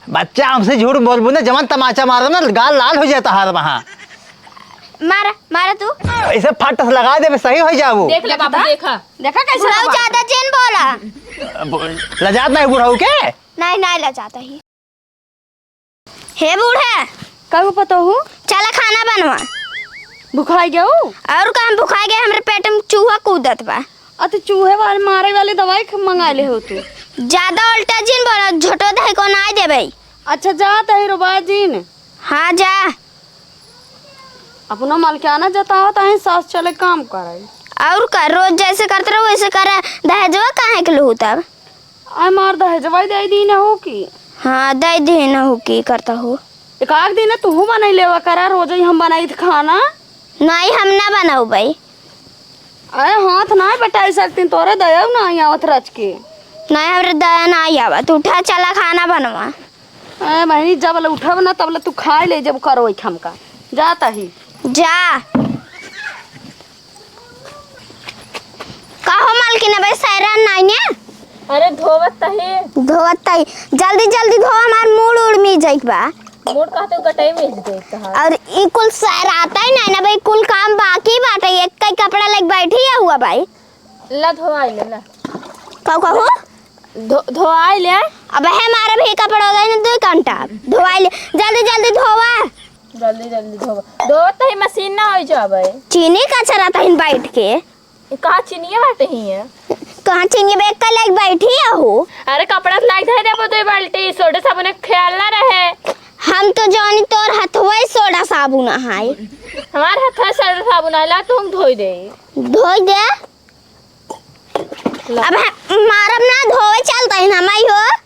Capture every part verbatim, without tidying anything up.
बच्चा, हमसे झूठ बोलबू ना, जवन तमाचा मारो ना, गाल लाल हो जाता हर वहाँ। मारा, मारा तू। ऐसे फट से लगा देबे, सही हो जाबू। देख ले बाबू, देखा। देखा कैसे बुढ़ऊ लगा। ज्यादा जिन बोला। लजात नहीं बुढ़ऊ के? नहीं, नहीं लजात ही। हे बूढ़ा। का हो पतोहू? चला खाना बनवा। भुखाई गऊ? और का हम भुखाई गए, हमरे पेट में चूहा कूदत बा। अ, तो चूहे वाले मारे वाली दवाई ख-, मंगा ले हो तू। ज्यादा उल्टा जिन बोला, झोटो दही को ना देबे। अच्छा, जा तही रोबा जिन। हाँ, जा। अपना मलकाना जतावत आहे, सास चले काम करे। और का, रोज जैसे करत रहो वैसे करे, दहेजवा काहे के लूहू तब? आय मार दहेजवा दे दी न हो की। हाँ, दे दी न हो की करता हो। एक आध दिन तुहू बनाई लेवा करा, रोज ही हम बनाई थ खाना। नहीं, हम ना बनाऊ भाई। अरे हाथ ना बटाई सकती, तोरे दया ना आवत रच के। नहीं, हमरे दया ना आवत। उठा, चला खाना बनवा। ए बहिनी, जब ले उठब ना, तब ले तू खाए ले, जब करो एक हमका। जाता ही। जा। का हो मालकिन, अबे सैरान नाई ने? अरे धोवत तही। धोवत तही। जल्दी, जल्दी धो, हमार मूड़ उड़ मी जाइत बा। मूड़ कहते गटई में जाइत बा। और ई कुल सैराता ही नहीं ना भाई, कुल काम बाकी बाटे, एक कई कपड़ा लेके बैठी है हुआ भाई। ला धोआई ले, ला। का कहू? धो-, धोआई ले। अब है हमारा भी कपड़ा हो गए ना, दो घंटा। धोआई ले, जल्दी, जल्दी धोवा। जल्दी, जल्दी धोवा। धोवत ही मशीन ना होई जावे। चीनी का चरा तहिन बैठ के। ये कहाँ चीनिया बाटे ही है? कहाँ चीनिया बे, कल एक बैठी है हो। अरे कपड़ा लाग धे देबो दो बाल्टी, सोडा साबुन के ख्याल ना रहे। हम तो जानी तोर हथवा ही सोडा साबुन है। हमार हथवा सोडा साबुन है, ला तू धोई दे। धोई दे। ला। अब हम मारब ना, धोवे चलता ही ना माई हो।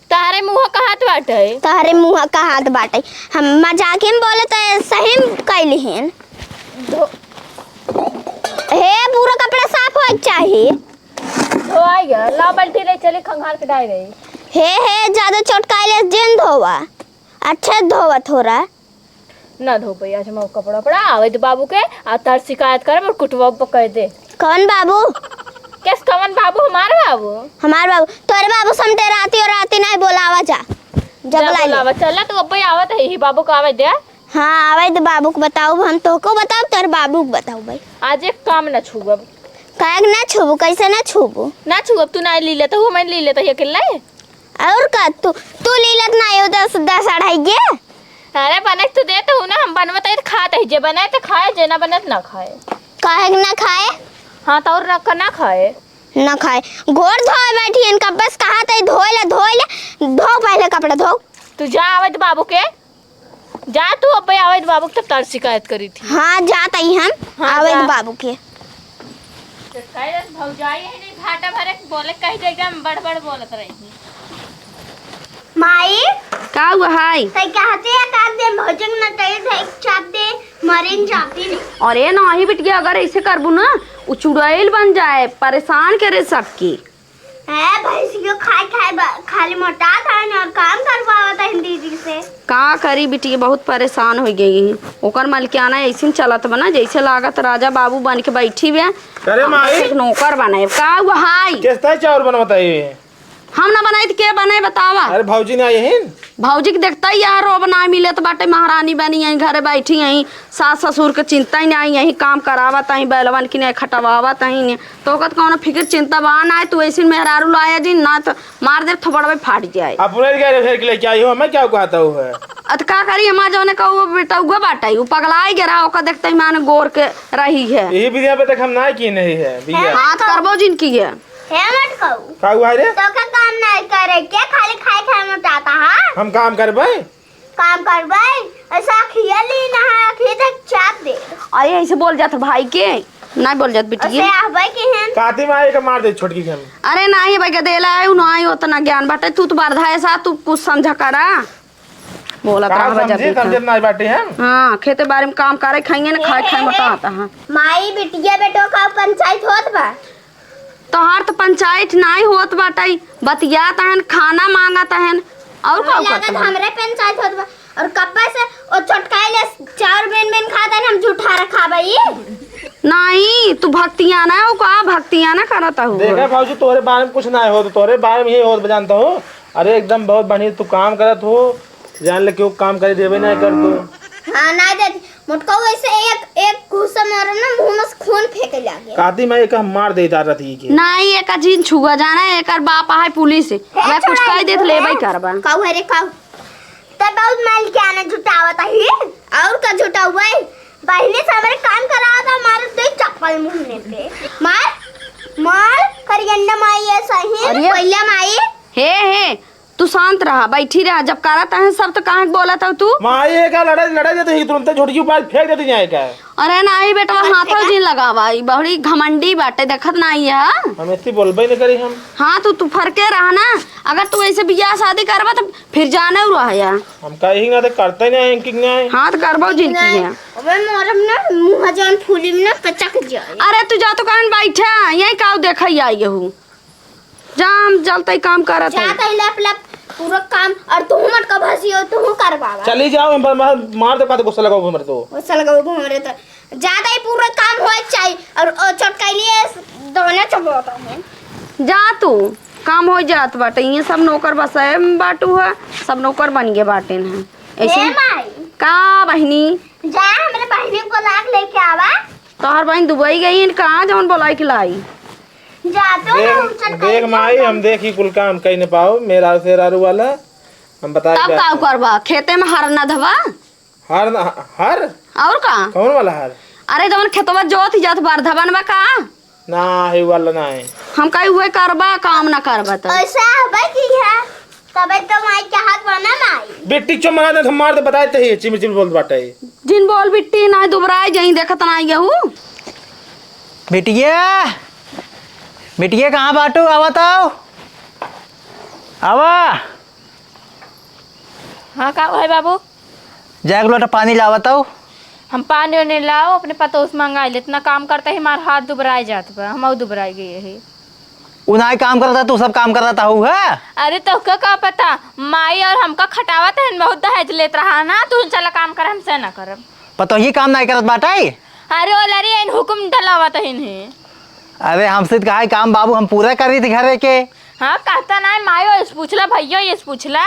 तहरे मुँह कहात बाटे। तहरे मुँह कहात बाटे। हम मजाक में बोले तो सही में कैली हन। धो- हे, पूरा कपड़ा साफ होए के चाही। धोआई गया, ला बाल्टी ले चली, खंगार के डाल गई। हे, हे, ज्यादा चोटकाइले जिन धोवा, अच्छे धोवा थोड़ा। ना धो पाई आज हमार कपड़ा पड़ा, आवे तो बाबू के, आ तार शिकायत करब और कुटवा पकड़ दे। कौन बाबू? कैस कौन बाबू? हमार बाबू। हमार बाबू, तोरे बाबू समटे राती और राती नहीं बोलावा जा। जब जा बुलाई ले। बोलावा, चला तू अब्बे आवत है, ही बाबू को आवे दे। हाँ, आवे तो बाबू को बताओ, हम तोहको बताओ, तोरे बाबू को बताओ भाई। आज एक काम ना छूबब। काहे के ना छूबू, कैसे ना छूबू? ना छूबब, तू ना ली लेता हूँ, मैं ली लेता हूँ अकेले। और का, तू, तू लीलत ना हो दस, दस अढ़ाई के? अरे बने तो देत हूँ ना, हम बनवत है तो खात है, जे बने तो खाए, जे ना बने तो ना खाए। काहे के ना खाए? हाँ, तो और रख ना खाए। ना खाए। गोड़ धोए बैठी इनका, बस कहा तई धोए ले, धोए ले, धो पहले कपड़ा धो। तू जा आवत बाबू के, जा तू अब्बे आवत बाबू के तब तार शिकायत करी थी। हाँ, जात ही हम हाँ, आवत जा। बाबू के। तो कह रहे भौजाई है नहीं, भाटा भरे के बोले, कह दे एकदम बड़ बड़ बोलत रही। माई, का हुआ हाय? तई कहते हैं का दे भौजन न तई धई चाप दे, मरिन जाती नहीं। अरे नाही बिटिया, अगर ऐसे करबू ना, उ चुड़ैल बन जाए, परेशान करे सबकी। ए, भैंसियो खाए खाए बा-, खाली मोटात है ना, काम करवावत है दीदी से। का करी बिटिया, बहुत परेशान हो गई। ओकर मलकियाना ऐसे चलत बना, जैसे लागत राजा बाबू बन के बैठी बे। अरे माई। एक नौकर बने। का हुआ हाय? किस्ता चाउर बनवत है? हम ना बनाई त के बनाई बतावा? अरे भौजी ना आई हिन? भौजी के देखता ही यार, रोब ना मिलत बाटे, महारानी बनी आई, घरे बैठी आई, सास ससुर के चिंता ही ना आई, यही काम करावत आई, बैलवन की नहीं खटवावत आई ने, तो ओकत कौनो फिकिर चिंता बा ना, तू ऐसी मेहरारू लाया जी ना तो मार दे थोबड़वे फाट जाए। अपने के घर के लेके आई हो, हमें क्या कहता हूँ है? अत का करी हमार जौने का वो बेटा उगा बाटे, वो पगलाई गया, ओका देखते ही मान गोर के रही है। यही बिया पे तक हम ना की नहीं है, बिया। हाथ करबो जिनकी है। हे मटकऊ। का हुआ रे? तो का काम नहीं करे के, खाली खाए खाए मोटाता है। हम काम करबे? काम करबे? ऐसा खिया ली ना है, खिया तक चाप दे। अरे ऐसे बोल जात भाई के, नहीं बोल जात बिटिया। ऐसे आबे के हैं। काती माँ एक मार दे छोटकी के हम। अरे नहीं भाई के देला है, उन्हें आई उतना ज्ञान बाटे, तू तो बरधा है सा, तू कुछ समझा करा। बोलत का रहा बजा समझी, देखा। समझत नहीं बाटे हम। हाँ, खेते बारे में काम करे, खाएंगे ना, खाए, खाए मोटा आता है। माई बिटिया बेटो का पंचायत होत बा। तोहार तो पंचायत नाई होत बाटई, बतियात हन, खाना मांगत हन, और का हमें करत लागत हन? हमरे पंचायत होत बा। और कब्बे से ओ छोटकाई ले चाउर बेन बेन खात हन, हम झूठा रखा बई। नाई, तू भक्तियाना हो का? भक्तियाना करत हो। देखा भौजी, तोहरे बारे में कुछ ना हो, तो तोहरे बारे में ये होत बा जानता हूँ। अरे एकदम बहुत बढ़िया तू काम करत हो, जान ले केहू काम करे देबे ना कर तू। हाँ, ना दे। मोटका वैसे एक, एक घूसा मारो ना, मुंह में से खून फेंके लागे। काती मैं एक हम मार दे दार रही के। नाही, एका जिन छुआ जाना है, एकर बाप आहे पुलिस। अबे कुछ छोड़ा कह दे तो दे। लेबे करबा। काऊ है रे, काऊ? तब बहुत माल के आना जुटावत ही। और का जुटावे? बहिनी से हमरे काम करावत, मार दे चप्पल मुंह में पे। मार, मार, करियंडा माई है सही। अरे। कोइला माई। हे, हे, तू शांत रहा, बैठी रहा। जब करत है सब तो काहे के बोलत हो तू? माई, ये का लड़ाई, लड़ाई देते ही तुरंत झोटकी उपाय फेंक देती जाए का? अरे नाही बेटवा, हाथो जिन लगावा, ई बड़ी घमंडी बाटे, देखत नाही है। हम ऐसी बोलबे नहीं करी हम। हाँ, तू, तू फरके रहा ना। अगर तू ऐसे बियाह शादी करबा तो फिर जाने उ रह जा। हम कही ना तो करते नहीं है, कि नहीं। हाँ, तो करबो जिन की है। अबे मोरम ना मुँह जान फूली में ना पचक जाए। अरे तू जा तो कहन बैठा, यही काऊ देखा आई हूँ। जा, हम जलते काम करत जा है। तैं लप लप पूरा काम, और तू मत का भसी हो, तू करवावा। चली जाओ, हम मार, मार दे, बात गुस्सा लगाओ हमरे तो। गुस्सा लगाओ हमरे तो। जा तैं पूरा काम होए चाहिए, और ओ चटकैली दोनों चबोता है। जा तू, काम हो जात बाटे, ये सब नौकर बसाए में बाटू है, सब नौकर बन गए बाटे हैं। ऐसे हे माई। का बहिनी? जा हमरे बहिनी को लाग लेके आवा। तोहर बहिन दुबई गई है, कहाँ जौन बोलाई के लाई? जा तो देख, ना, हम चल देख कहीं माई, जाओ। हम देखी कुल काम कहीं न पाओ, मेरा से रारू वाला, हम बताए तब जाते का हैं। करबा? खेते में हर न धबा? हर न, हर? और का? कौन वाला हर? अरे जौन खेतवा जोत जात बार धबन बा का? ना, हे वाला ना है। हम कही हुए करबा, काम ना करबा तो। ऐसा हबे की है? तबे तो माई के हाथ बना माई। बेटी चुप मना दे, हम मार दे, बताए ते ही, चिम चिम बोल बाटे। जिन बोल बिट्टी, ना दुबराए जाई, देखत ना यहू। बिटिया, बिटिया कहाँ बाटू? आवा तो। आवा। हाँ, का है बाबू? जा एक लोटा पानी लावा तो। हम पानी ओने लाओ, अपने पतोह से मंगाई ले। इतना काम करते ही हमार हाथ दुबराए जात बा, हम और दुबराए गए है। उ नाई काम करता, तू सब काम करता हूँ, है? अरे, तोहका का पता, माई और हमका खटावत है, बहुत दहेज लेत रहा ना, तू चला काम कर, हमसे ना करब। पतोही काम नाई करत बाटे? अरे, ओ लरी, इन हुकुम डलावत है इन्हें। अरे, हमसे तो कहा है काम बाबू, हम पूरा करी थी घरे के। हाँ, कहता ना है, माई और से पूछला, भैया ये से पूछला।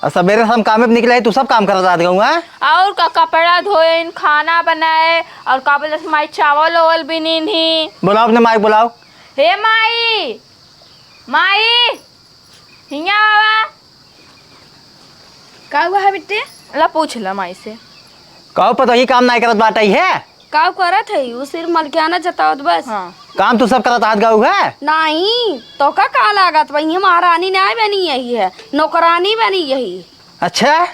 और सवेरे से हम कामे पे निकले है, तू सब काम करत रहत गऊ, हैं? और का, कपड़ा धोए, खाना बनाए, और का बोले, माई चावल ओवल भी नीन ही। बुलाओ अपने माई, बुलाओ। हे माई, माई, हियाँ आवा। का हुआ है बिट्टी? ला पूछ ला माई से। का पतोही काम नाई करत बाटे है? का करत है? उ सिर्फ मलकियाना जतावत बस। हाँ। काम तू सब करत हाथ गाऊ है? नाई, तोका का लागत बा? ये महारानी नाई बनी यही है, नौकरानी बनी यही। अच्छा?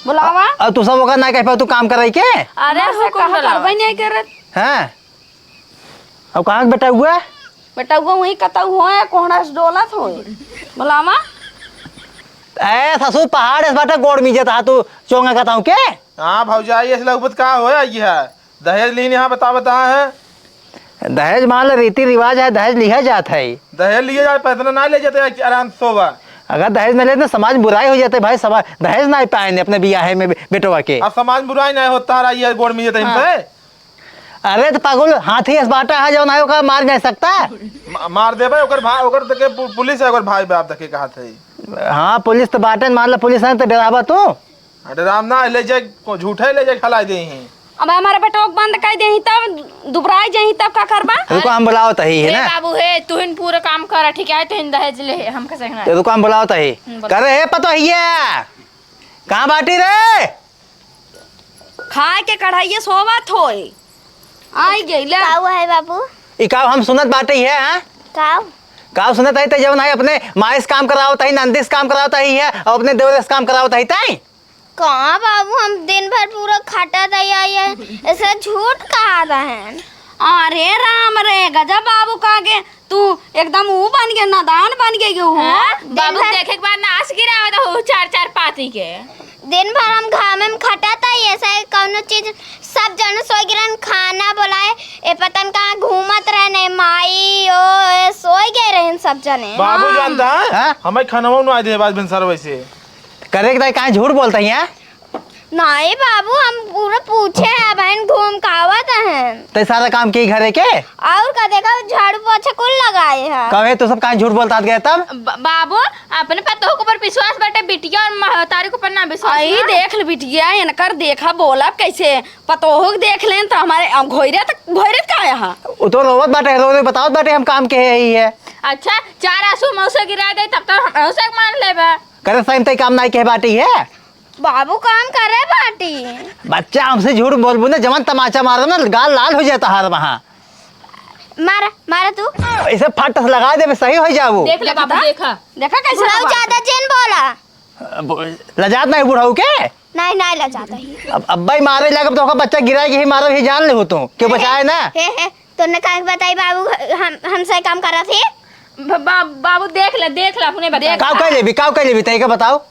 बुलावा। और तू सब ओकर नाई कह पाऊ तू काम करे के? अरे, हमार से कौन कहा बुलावा? करबे नहीं करत। हाँ। अब कहाँ के बेटा हुआ? बेटा हुआ वहीं कतऊ होए, कोहड़ा से डोलत होए। बोलावा। ए ससुर, पहाड़ से बाटे गोड़ मीजत हा तू, चोंगा कतऊ के? हाँ भौजाई, ऐसे लगबत का होए आई है? दहेज लीन यहाँ बता, बता है। दहेज मान ले रीति रिवाज है, दहेज लिहे जात है। दहेज लिए जाए, पैसा ना ले जाते हैं, आराम से सोवा। अगर दहेज न ले तो समाज में बुराई हो जाते भाई, समाज दहेज ना पाए अपने बियाहे में बे-, बेटवा के। अब समाज में बुराई नहीं होता रहा, ये गोड़ मीजत है हाँ। इनसे। अरे तो पागल, हाथी अस बाटा है जौन है ओका मार नहीं सकता। मा-, मार देबे ओकर भाई, ओकर तके पु-, पुलिस है, ओकर भाई बाप तके कहा थे। हाँ पुलिस तो बाटे, मान ला पुलिस है तो डराबा तू। अरे राम ना ले जाए, को झूठे ले जाए खिलाई दे ही। अब हमारे बेटवा के बंद कर दे ही तब दुबराई जाही तब का करबा? रुको हम बुलाओ तही है ए ना। बाबू हे, तुहिन पूरा काम करा, ठीक है, तुहिन दहेज ले है, हम कैसे ना। तो रुको हम बुलाओ तही। हम्म, बोलो। करे हे पतोहिया, कहाँ बाटी रे? खाए के कढ़ाइये सोवत होए। आई गई ले। का हुआ है बाबू? ई का हम सुनत बाटे है, हाँ? का? का सुनत है, ते जवन है अपने माई से काम करावत है, नंदी से काम करावत है, और अपने देवर से काम करावत है, ताई? कहाँ बाबू, हम दिन भर पूरा खटत है, ऐसे झूठ कहा रहन। अरे राम रे, गजब बाबू का के तू एकदम ऊ बन गए, नादान बन गए हो। हाँ? दिन बाबू भर देखे के बाद नाश गिरावत हो चार चार पाती के। दिन भर हम घामे में खटत है, ऐसे कौनो चीज, सब जन सोई गिरन, खाना बोलाए, ए पतन कहाँ घूमत रहने, माई ओ ए सोई गए रहन सब जने। बाबू हाँ। जानता है? हाँ? हमें खाना ना दे बाद बिन सर वैसे। करे के ताई काहे झूठ बोलता है? नहीं बाबू, हम पूरा पूछे हैं, बहन घूम के आवत हैं। ते सारा काम की घरे के? और का देखा, झाड़ू पोछा कुल लगाए हैं। कहे तू सब काहे झूठ बोलत आत गए तब? ब-, बाबू, अपने पतोह के ऊपर विश्वास बाटे, बिटिया और महतारी के ऊपर ना विश्वास आई ना। देख ले बिटिया, इनकर देखा बोलब कैसे, पतोह के देख लेन तो हमारे, अ, घोइरत, घोइरत का यहाँ? उ तो रोवत बाटे, रो रो बतावत बाटे हम काम के है ही है। अच्छा, चार आंसू मौसे गिरा दे तब तो हम मौसे के मान लेबे। करे सही ते काम नाई के बाटी है। बाबू काम करे बाटी। बच्चा हमसे झूठ बोलबू ना, जवन तमाचा मारो ना, गाल लाल हो जाता हर वहाँ। मारा, मारा तू। ऐसे फट से लगा देबे, सही हो जाबू। देख ले बाबू, देखा। देखा कैसे बुढ़ऊ लगा ज्यादा देबे। जिन बोला। अब लजात नहीं बुढ़ऊ के? नहीं, नहीं लजात ही। अब अब्बा ही मारे लगे तो ओकर बच्चा गिराए के ही मारो ही जान ले हो तू। क्यों हे, बचाए ना? हे, हे, तूने काहे के बताई बाबू, हम, हमसे काम करा थी? ब-, बा-, बाबू देख ले, देख ले, अपने बता। काव कर लेबी, काव कर लेबी, तय के बताओ।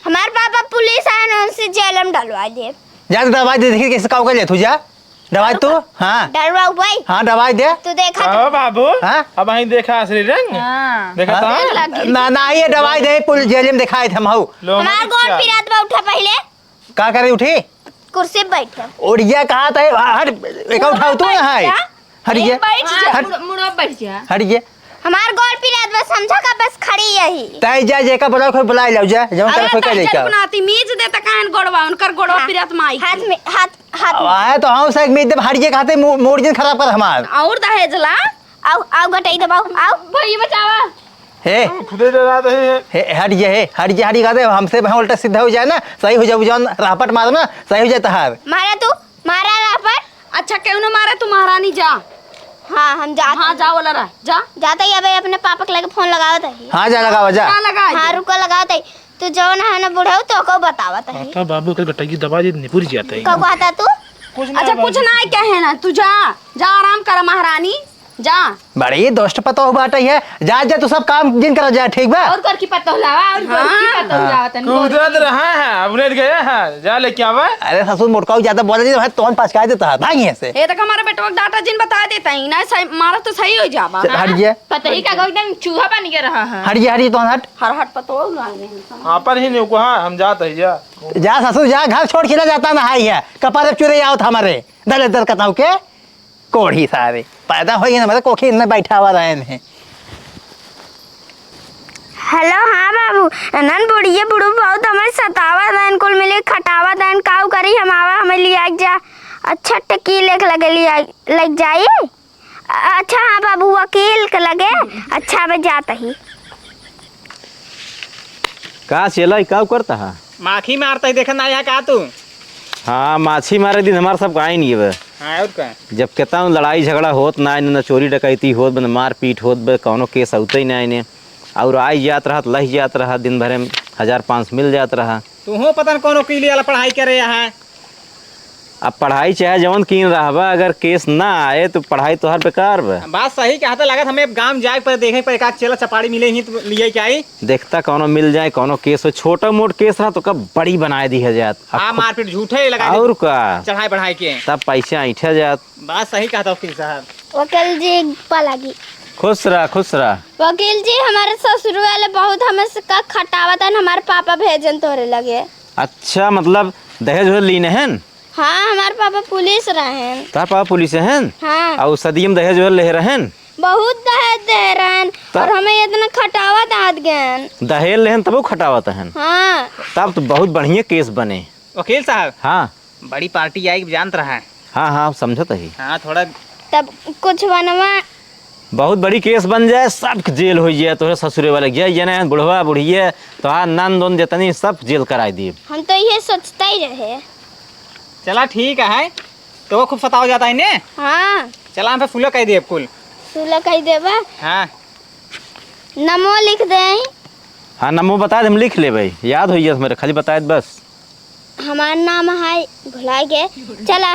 हमार पापा पुलिस आए ना, उनसे जेल में डलवा दे। जा तो दवाई दे, देखी कैसे काव कर ले तू, जा। दवाई तू? हाँ। डलवाऊ भाई। हाँ, दवाई दे। तू देखा कहो तो। बाबू। हाँ? अब वहीं देखा असली रंग। हाँ। देखा हाँ? तो? देख ला, गिर ना, ना, ये दवाई दे, पुलिस जेल में दिखाए थे हम हऊ। लो, हमार मत गोड़ चाल। पिरात बा, उठा पहले। का करे उठी? कुर्सी पे बैठे। और ये कहा था, हट, एक उठाओ तू ना है। क्या? हट ये। एक बैठ जा। हट। मुड़-, मुड़ो बैठ जा। हट ये। हमार गोड़ पिरात बा, समझा का बस खड़ी यही। तय जा, जेका बुलाओ, कोई बुलाए लाओ जा, जौन अरे, तरफ कोई तय कहे जा का। बनाती मीज दे त काहन गोड़वा, उनकर गोड़वा हाँ। पिरात माई हाथ के। में, हाथ, हाथ अब में। आया तो हम से एक मीज दे, हट ये खाते मू-, मूड जिन खराब कर हमार। और दहेज ला। आओ, आओ, गटई दबाओ, आओ। भई बचावा। हे। खुदे डरा रहे हैं। हे, हट जे, हे, हट जे, हट जे, कहते, हमसे भाई उल्टा सीधा हो जाए ना, सही हो जाए, जौन रापट मारो ना, सही हो जाए तहार। मारा तू, मारा रापट। अच्छा, केहू न मारे, तू महारानी जा। हाँ, हम जात हाँ, हई। जा बोला रहा, जा। जात हई, अबे अपने पापा के लगे फोन लगावत हई। हाँ, जा लगावा, जा। का लगाई? हाँ, रुको, लगावत हई। तू जौन है ना बुढ़ऊ, तोको बतावत हई। पापा, बाबू के गटई दबा दे, निपुर जात हई। का कहता तू? कुछ ना अच्छा, बाबू। कुछ ना कहे ना, तू जा, जा आराम कर महारानी। जा। बड़ी दुष्ट पतोह बाटे है। जा, जा, तू सब काम जिन करा जा, ठीक बा? और कर की पतोह लावा, और कर की हाँ। पतोह हाँ। लावा तनी। कूदत रहा है, अब लेट गया है, जा लेके आवा। अरे ससुर मोटकाऊ ज्यादा बोले नहीं, तोहन पचकाए देता है, भाग यहाँ से। हे तक हमारा बेटवा के डाटा जिन बता देता ही ना, सही, मारा तो सही हो जावा। चल, हट गया। पतोही का एकदम चूहा बन गया रहा है। हट गया, हट गया, तोहन हट। हर हट पतोह लाने हैं। आपन ही नहीं को, हाँ, हम जात है जा। जा ससुर जा, घर छोड़ के ना जाता ना है, कपारे चुरे आवत हमारे, दले दर कताऊ के। कोढ़ी सारे पैदा होई ना, मतलब कोखी में बैठावा रहन है। हेलो, हाँ बाबू, नन बुढ़िया बुढ़ू बहुत हमें सतावा रहन, कुल मिले खटावा रहन, काऊ करी हम आवा, हमें लिया के जा। अच्छा, टकी लेख लगे लिया, लग जाई। अ-, अच्छा, हाँ बाबू, वकील के लगे। अच्छा, मैं जात ही। का चेला, ई का करता है? माखी मारता ही, देखत ना यहाँ का तू? हाँ, माछी मारे दिन हमार सब का आई नहीं बे। हाँ, और का? जब केतना लड़ाई झगड़ा होत ना, न चोरी डकैती होत बे, न मारपीट होत बे, कौनो केस होते ही ना इन्हें। और आई जात रहा, लही जात रहा, दिन भरे में हजार पाँच सौ मिल जात रहा। तू हो पता न कौनो कीली वाला पढ़ाई करे यहाँ। अब पढ़ाई चाहे जवन कीन रहबा, अगर केस ना आए तो पढ़ाई तोहार बेकार बा। बात सही कहता, लागत हमें गांव जाए पर देखे पर एक आध चेला चपाड़ी मिले ही तो लिए के आई। देखता कौनो मिल जाए, कौनो केस हो, छोटा मोट केस रहा तो कब बड़ी बनाए दी है जात। अब हाँ, खूब मारपीट झूठे लगा दे। और का? चढ़ाई बढ़ाई के। तब पैसे ऐंठा जात। बात सही कहता वकील साहब। वकील जी, पलागी। खुश रहा, खुश रहा। वकील जी, हमारे ससुर वाले बहुत हमें से का खटावत हैं, हमारे पापा भेजन तोरे लगे। अच्छा, मतलब दहेज वहेज लीन हन? हाँ, हमार पापा पुलिस रहेन। तार पापा पुलिस हन? हाँ। और सदियम दहेज वहेज लेहे रहन? बहुत दहेज दे रहन। त- और हमें इतना खटावत आत गएन। दहेज लेहन तबो खटावत हन? हाँ। तब तो बहुत बढ़िया केस बने। वकील साहब। हाँ। बड़ी पार्टी आई, जानत रहा है। हाँ, हाँ, समझत ही। हाँ, थोड़ा तब कुछ बनवा बहुत बड़ी केस बन जाए, सब जेल हो जाए, तोहरे ससुरे वाले जाए, जने बुढ़वा बुढ़िए, तोहार नंद उंद जितनी सब जेल कराई दी। हम तो ये सोचता ही रहे। चला ठीक है, तो वो खूब सतावा जाता है ने? हाँ। चला हम पे फूलो कह दे कुल। फूलो कह देबा? हाँ। नमो लिख दे। हाँ, नमो बता दे, हम लिख लेबे, याद हो जाए मेरे, खाली बता दे बस। हमार नाम है, भुला गए। चला,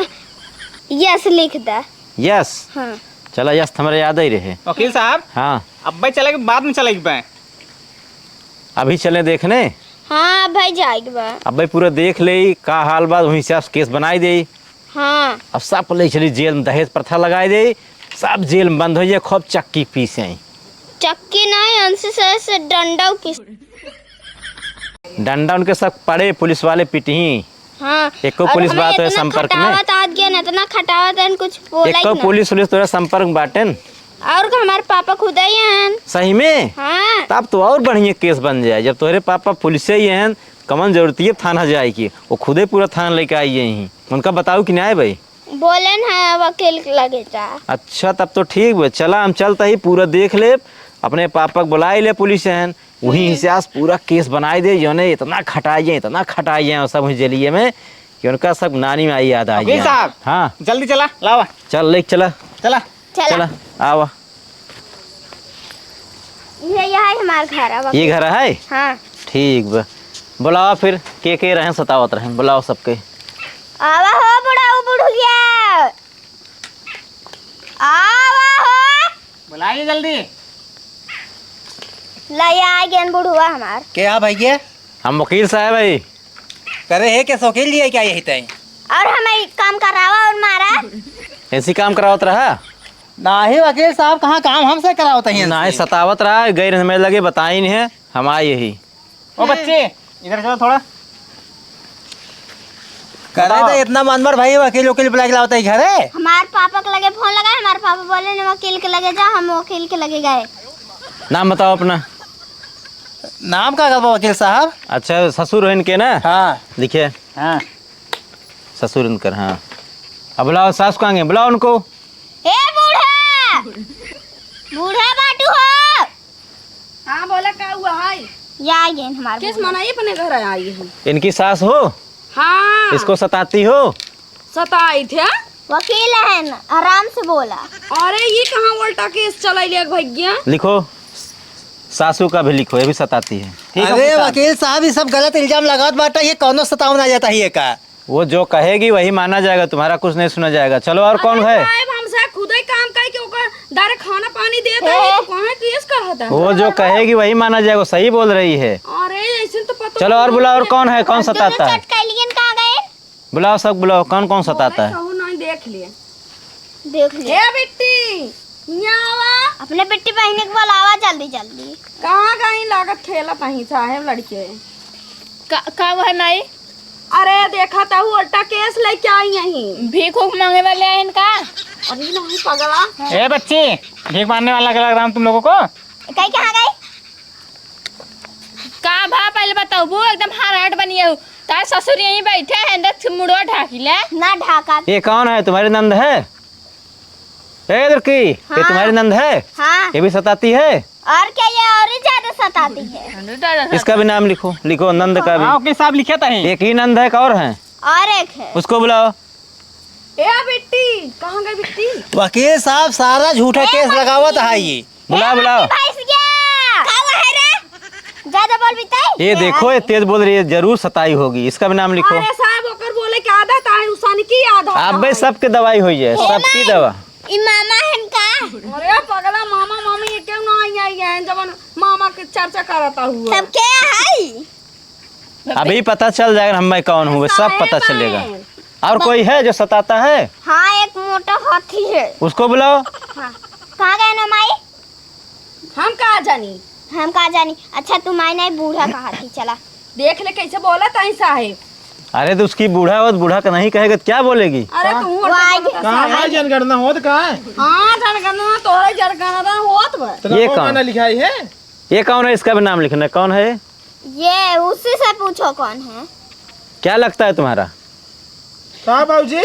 यस लिख दे। यस? हाँ। चला, यस तो हमारे याद ही रहे। वकील साहब। हाँ। अब्बे चले के बाद में चले के बे? अभी चले देखने? हाँ, भाई जाए के बा। अब्बे पूरा देख ले, का हाल बा, वही हिसाब से केस बनाई दे। हाँ। अब सब ले चली जेल में, दहेज प्रथा लगाई दे, सब जेल में बंद हो जाए, खूब चक्की पीसे। चक्की नहीं, उनसे से, से डंडा पीस। डंडा उनके सब पड़े, पुलिस वाले पिटही, हाँ। एको और पुलिस हमें बा तोरे इतना संपर्क में? खटावत आत गए न, इतना खटावत हन, कुछ बोला ही एको ना। पुलिस उलिस तोरे संपर्क में बाटेन? और का हमार पापा खुद ही हन। सही में? हाँ। तब तो और बढ़िया केस बन जाए, जब तोहरे पापा पुलिस ही हन, कमन जरूरत है थाना जाए की, वो खुदे पूरा थाना लेके आई ही। उनका बताऊ कि नहीं भाई? बोलेन है वकील के लगे जा। अच्छा, तब तो ठीक बा, चला हम चलता ही पूरा देख लेब, अपने पापा के बुलाई ले पुलिस हन, वही हम्म। हिसाब से पूरा केस बनाई दे, जौने इतना खटाई जाए, इतना खटाई जाए सब वही जेलिए में कि उनका सब नानी में आई याद आ वकील जाए। साहब, हाँ। जल्दी चला, लावा। चल, लेके चला। चला। चला। चला, आवा। ये, यही हमार घर है, ये वकील। घर है? हाँ। ठीक बा। बुलावा फिर, के के रहें सतावत रहें, बुलावा सबके। आवा हो बुढ़ऊ बुढ़िया। आवा हो। बुलाइए जल्दी। ले आ गए बुढ़वा हमार। के आ भैया? हम वकील साहब है। करे है के वकील जी है क्या यही तय? और हमें काम करावा और मारा। ऐसी काम करावत रहा? नाही वकील साहब, कहाँ काम हमसे करावत हैं? नाही, सतावत रहा, गैर हमें लगे बताई नहीं है, हम आए यही। ओ बच्चे, इधर चलो थोड़ा। करे बताओ। तो इतना मनमर भाई वकील वकील बुला के लावता ही घरे। हमार पापा के लगे फोन लगा, हमार पापा बोले न वकील के लगे जा, हम वकील के लगे गए। नाम बताओ अपना। नाम का करबा वकील साहब? अच्छा, ससुर हो इनके ना? हाँ। लिखे। हाँ। ससुर इनकर, हाँ। अब बुलाओ सास को आगे, बुलाओ उनको। ए बूढ़ा, बूढ़ा बाटू हो। हाँ, बोला, का हुआ है? या आ गए हमारे केस बूढ़ा। मनाई अपने घर आई है। इनकी सास हो? हाँ। इसको सताती हो? सताई थे। वकील है ना, आराम से बोला। अरे, ये कहाँ उल्टा केस चलाई ले भैया? लिखो, सासू का भी लिखो, ये भी सताती है। ठीक है, अरे वकील साहब। वकील साहब, ये सब गलत इल्जाम लगावत बाटा, ये कौनो सतावन आ जाता है ये का? वो जो कहेगी वही माना जाएगा, तुम्हारा कुछ नहीं सुना जाएगा। चलो, और कौन अरे है? साहब, हमसे खुद ही काम करके ओकर दारे खाना पानी देता है, तो कहाँ केस कहता है? वो जो कहेगी वही माना जाएगा, सही बोल रही है। अरे, ऐसे तो पता चलो, और नहीं बुलाओ, और है। कौन है, कौन और दोनों सताता है? चटकैलियन कहाँ गए? बुलाओ, सब बुलाओ, कौन कौन सताता है? कहूँ नहीं, देख लिए। देख लिए। ए बिट्टी, यहाँ आवा। अपने बिट्टी बहिनी के बुलावा जल्दी जल्दी। कहाँ गई? लागत खेलत ही साहेब लड़के। का, का हुआ माई? अरे देखा तो उल्टा केस लेके आई यहीं। भीख उख मांगे वाले आए इनका। अरे नहीं पगला। ए बच्ची, भीख मांगने वाला लगा राम तुम लोगों को? कहीं कहाँ गई? का भा पहले बताओ, वो एकदम हाराट बनी है। तार ससुर यहीं बैठे हैं, देख मुड़वा ढाकी ले। ना ढाका। ये कौन है, तुम्हारी नंद है? ए दुर्की, ये हाँ। तुम्हारी नंद है? हाँ। ये भी सताती है? और क्या, ये और ही ज्यादा सताती है। इसका भी नाम लिखो, लिखो नंद का भी। हाँ, ओके, साहब लिखे तो हैं। एक ही नंद है, का और है? और एक है। उसको बुलाओ। ए बिट्टी, कहाँ गई बिट्टी? वकील साहब, सारा झूठा ए केस बिट्टी। लगावत है ये। बुलाओ, ए बुलाओ। बिट्टी भैंस गया। का हुआ है रे? ज्यादा बोल बिट्टी। ये ए देखो, ये तेज बोल रही है, जरूर सताई होगी। इसका भी नाम लिखो। अरे साहब, ओकर बोले के आदत है, उसन की आदत आप भाई है। सबके दवाई होई है, ए सबकी माई, दवा। ई मामा हन का? अरे पगला, मामा मामी ये क्यों ना आई, आई है, जवन मामा के चर्चा करता हुआ। सबके है? अभी पता चल जाएगा हम मैं कौन हूँ, सब पता चलेगा। और कोई है जो सताता है? हाँ, एक मोटा हाथी है। उसको बुलाओ। हाँ। कहाँ गए ना माई? हम कहाँ जानी? हम कहाँ जानी? अच्छा, तू माई नहीं, बूढ़ा का हाथी, चला। देख ले कैसे बोला ताई साहेब। अरे तो उसकी बूढ़ा हो, बूढ़ा का नहीं कहेगा तो क्या बोलेगी? अरे तू वो आए थे। कहाँ है जनगणना होत, कहाँ है? हाँ, जनगणना, तोहरे जनगणना होत बा। तो ये कौन? लिखाई है? ये कौन है? इसका भी नाम लिखना है। कौन है? ये उसी से पूछो कौन है। क्या लगता है तुम्हारा? का बाबूजी?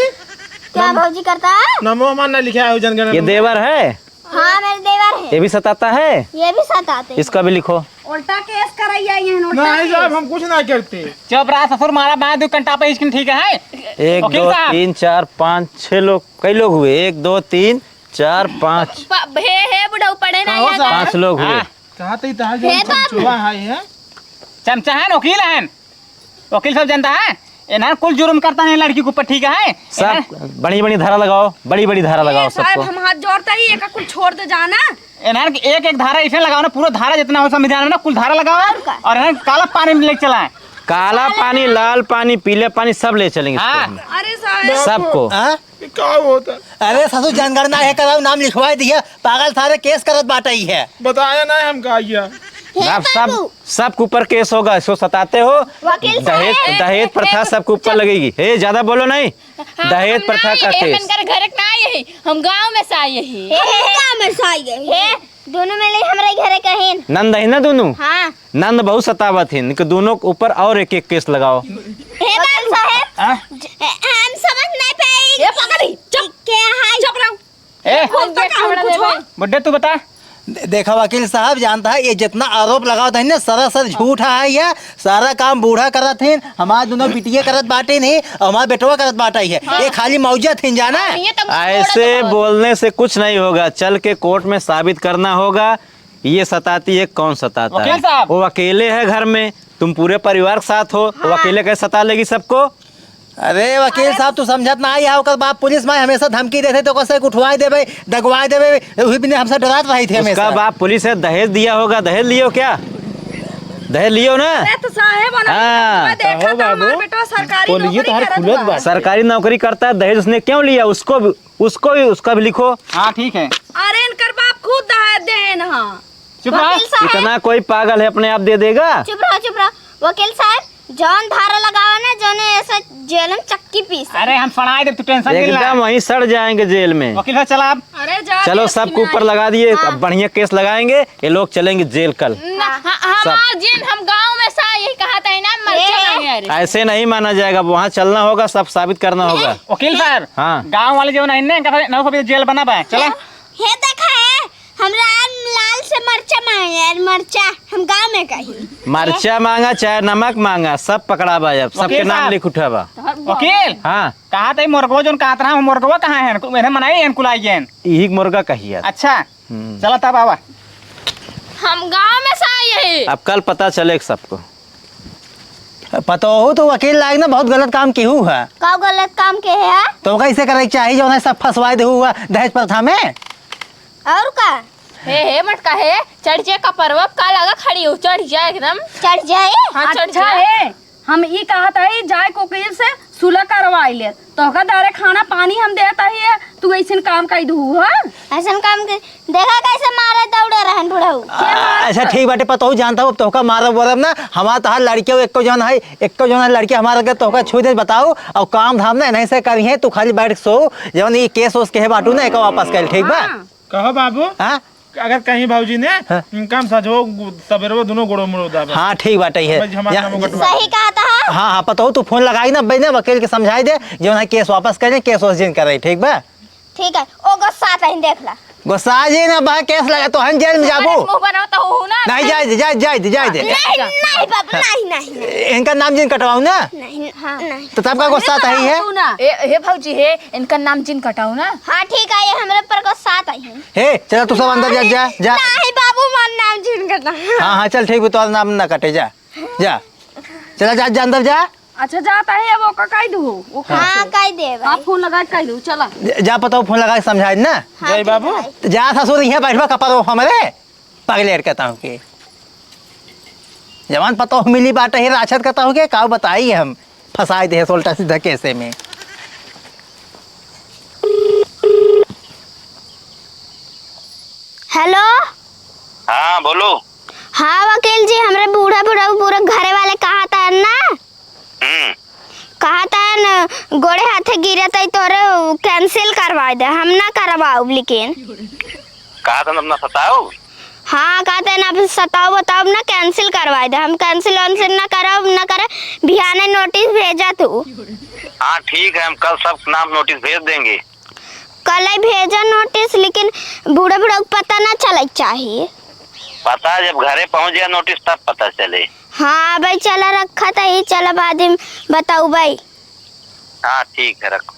क्या बाबूजी करता है? नमो हमार ना लिखा है जनगणना ये में। देवर है? हाँ, मेरे देवर है। ये भी सताता है? ये भी सताते हैं। इसका भी लिखो। उल्टा केस करैया ये उल्टा नहीं केस। साहब, हम कुछ ना करते। चुप रहा ससुर, मारा बाय दो घंटा पे इसकिन ठीक है। एक, वकील दो, साहब। तीन, चार, पाँच, छह लोग, कई लोग हुए? एक, दो, तीन, चार, पाँच। प-, हे, हे बुढ़ऊ पढ़े ना कहो यहाँ साहब। का? पाँच लोग हुए। हाँ। कहा तो इतना हे बाबू। चमचुआ है, है? चमचा है, वकील है। वकील साहब जानता है, इन्हें कुल जुर्म करता नहीं लड़की के ऊपर, ठीक है? सब इन्हें बड़ी बड़ी धारा लगाओ, बड़ी बड़ी धारा ए लगाओ साहब, सबको। हम हाथ जोड़ता ही, एक कुल छोड़ दे जाना। इन्हें एक एक धारा इसने लगाओ ना, पूरा धारा जितना हो संविधान में ना, कुल धारा लगाओ और का? और इन्हें काला पानी में लेके चलाएं। काला पानी, लाल पानी, पीले पानी, सब ले चलेंगे हाँ। इसको हम। अरे साहब। सबको। हाँ? ये का होता? अरे ससुर, जनगणना है, कराओ, नाम लिखवा दिया। पागल सारे केस करत बाटे ही है। बताया ना हम का किया। हे बाप, सब, बाबू। सबके ऊपर केस होगा, इसको सताते हो। वकील साहब। दहेज, दहेज प्रथा सबके ऊपर लगेगी। हे, ज्यादा बोलो नहीं। हाँ, दहेज प्रथा का केस। हम ना आए, हम इनकर घर के ना आए ही, हम गाँव में से आए ही। हे, हे, गाँव में से आए ही। हे, दोनों में ले हमरे घरे कहिन। नंद है ना दोनों? हाँ। नंद बहुत सतावत है, इनके दोनों के ऊपर और एक एक केस लगाओ। हे बाबू साहब, हाँ? ज-, हम समझ नहीं पाए। ए, पकड़ी, चुप। क्या है? चुप रहो। ए, हम तो क्या कम कुछ हो? बुड्ढे, तू बता। दे-, देखा वकील साहब, जानता है, ये जितना आरोप लगावत है ना, सरासर झूठ है ये। सारा काम बूढ़ा करत हैं, हमार दोनों बिटिया करत बाटे नहीं, और हमार बेटवा करत बाटे है। हाँ। ये खाली मौजत हैं, जाना? हाँ, ये तो ऐसे बोलने से कुछ नहीं होगा, चल के कोर्ट में साबित करना होगा। ये सताती है, कौन सताता है? वकील साहब। वो अकेले है घर में, तुम पूरे परिवार के साथ हो, वो हाँ। अकेले कैसे सता लेगी सबको? अरे वकील साहब, तू समझत ना आई है, ओकर बाप पुलिस में हमेशा धमकी देते, तो ओकर से उठवाए देबे, दगवाए देबे, वही बिना हमसे डरात रही थी हमेशा। उसका बाप पुलिस है, दहेज दिया होगा, दहेज लियो क्या? दहेज लियो ना? अरे तो साहेब, ओना हाँ। देखा कहो तो हमार बाबू, बेटवा सरकारी बोलिए नौकरी तो हर करत खुलत बा। बात। सरकारी नौकरी करता है, दहेज उसने क्यों लिया? उसको भी, उसको भी, उसका भी लिखो। हाँ, ठीक है। अरे इनकर बाप खुद दहेज देन हाँ। चुप रहो। वकील साहब। इतना कोई पागल है अपने आप दे देगा? चुप रहो, चुप रहो। वकील साहब, जौन धारा लगावा ना, जौने ऐसे जेल में चक्की पीस। अरे, हम सड़ाए देब, तू tension जिन ला। एकदम वहीं सड़ जाएंगे जेल में। वकील साहब, चला अब। अरे, जा चलो, दे, सबके ऊपर लगा दिए, हाँ। अब बढ़िया केस लगाएंगे, ये लोग चलेंगे जेल कल। ना, हाँ, सब। हमार जिन, हम गाँव में से यही कहा था ना, मर ए। चलेंगे, अरे। ऐसे नहीं माना जाएगा, अब वहाँ चलना होगा, सब साबित करना होगा। वकील साहब, हाँ। गाँव वाले जो नहीं ना, इनका ना सब जेल बना पाए, चला। हे देखा है, हमरा लाल से मरचा मांगे यार, मरचा, हम गाँव में कही। मरचा मांगा चाहे नमक मांगा, सब पकड़ा बा अब, सबके वकील नाम साहब। लिख उठा बा। वकील, हाँ। कहा तई मुर्गवा जोन कहत रहा, मुर्गवा कहाँ है? इन्हें मनाई है, कुलाई गए हैं। यही मुर्गा कही है। अच्छा, हम्म। चला तब आवा। हम गाँव में से आई है। अब कल पता चले सबको। पतोहू तो वकील लायक ना बहुत गलत काम किहू है। का गलत काम के है? तो कैसे करे के चाही जो उन्हें सब फंसवाए देहू हुआ दहेज प्रथा में? और का? हे, हे मटका हे, चढ़ जाए कपरवा, का लगा खड़ी हो, चढ़ जाए एकदम। चढ़ जाए? हाँ, चढ़ अच्छा जाए। हे, हम ई कहत हई जाए कोकिल से सुलह करवाई ले, तोहका दारे खाना पानी हम देत हई, तू ऐसन काम कई दू हो? ऐसन काम के देखा कैसे मारे दौड़े रहन बुढ़ऊ। आ, अच्छा ठीक बाटे, पतोहू जानता हूँ, अब तोहका मारब वरब ना, हमार तहार लड़कियों एक्को जौन है, एक्को जौन है लड़की हमार अगर तोहका छू दे बताओ, और काम धाम ना नहीं से करी है, तू खाली बैठ के सो, जौन ये केस ओस के है बाटू ना, एक वापस कर, ठीक बा? हाँ। कहो बाबू, हाँ? अगर कहीं भौजी ने हाँ। इनका हम सजो सवेरे दोनों गोड़ो मुड़ो दाबे। हाँ, ठीक बाटे है। भाई, हमार या, काम कटवा सही दे। कहा था। हाँ, हाँ, पतोहू तू फोन लगाई ना, बहने वकील के समझाई दे, जौन है केस वापस करे, केस ओस जिन करे, ठीक बा? ठीक है, ओ गुस्सा आता ही देख ला। गुस्सा जी ना बा, केस लगा तो हम जेल में जाबू। मुंह बनाओ तो हूँ ना। नहीं, जाए दे, जाए, जाए दे, जाए दे। नहीं, नहीं बाबू, नहीं, नहीं, नहीं। इनका नाम जिन कटवाऊ ना। नहीं, हाँ। नहीं। तो तब का गुस्सा आता ही है? तू ना। ए, हे भौजी हे, इनका नाम जिन कटाऊ ना। हाँ, ठीक है, ये हमरे पर गुस्सा आता ही है। हे, चला तू सब अंदर जा, जा, जा। नहीं बाबू, हमार नाम जिन कटाऊ। हाँ, हाँ, चल ठीक बा, तो नाम ना कटे, जा, जा। चला जा, जा अंदर जा। अच्छा, जात है, अब ओका कह दू, ओका हाँ, से। कह देब। हाँ, फोन लगा के कह दू, चला। जा, जा पतोहू फोन लगा के समझाई ना। हाँ, जाई ठीक बाबू। है। जा ससुर, यहाँ बैठबा कपरवा हमरे, पगलेट कहता हूँ कि जवान पतोहू मिली बाटे ही राक्षस कहता हूँ कि काऊ बताई हम, फंसाई दे उल्टा सीधा केसे में। हेलो। हाँ, बोलो। हाँ वकील जी, हमरे बूढ़ा बूढ़ा पूरा घरे वाले कहा था ना। हम्म। कहा था न, गोड़े हाथे गिरे तई तोरे cancel करवा दे, हम ना करवाउब, लेकिन। कहा था न, अपना सताओ? हाँ, कहा था न, अब सताओ बताओ ना, cancel करवा दे, हम cancel वैंसिल ना करब, ना करे, बिहाने notice भेजा तू। हाँ, ठीक है, हम कल सब नाम notice भेज देंगे। कल ही भेजा notice, लेकिन बूढ़ा बूढ़ा को पता ना चले चाहिए। पता जब घरे पहुँच जाए notice तब पता चले। हाँ भाई, चला रखा था ही, चला बाद में बताऊ भाई। हाँ, ठीक है, रखो।